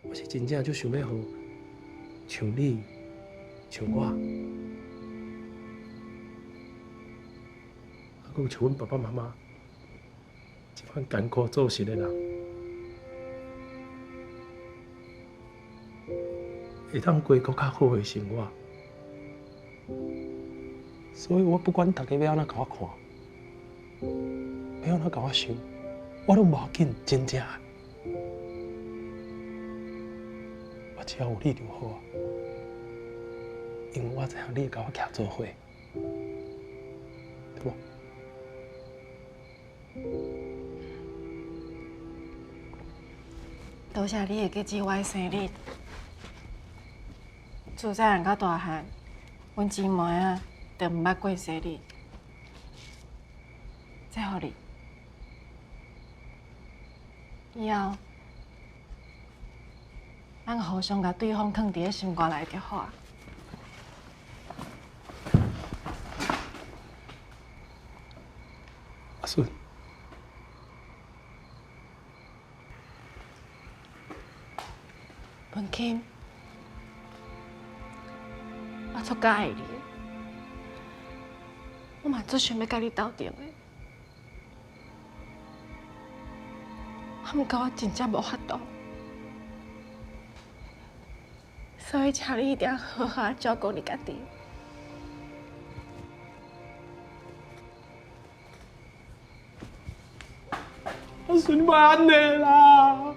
我是真正就想欲予像你，像我，啊，閣有像阮爸爸媽媽這款艱苦做事的人，會當過閣較好的生活。所以我不管大家欲按怎共我看，欲按怎共我想，我攏無要緊，真正。我只要有你就好啊，因為我知影你會共我徛做伙，對無？多謝你會記起我的生日。自細漢到大漢，阮姊妹仔都毋捌過生日。這予你，以後咱互相共對方囥佇咧心肝內就好啊。阿順，文欽，我足佮愛你的，我嘛足想欲佮你鬥陣的，啊，毋過我真正無法度，所以請你一定要好好照顧你家己。阿順，你莫按呢啦！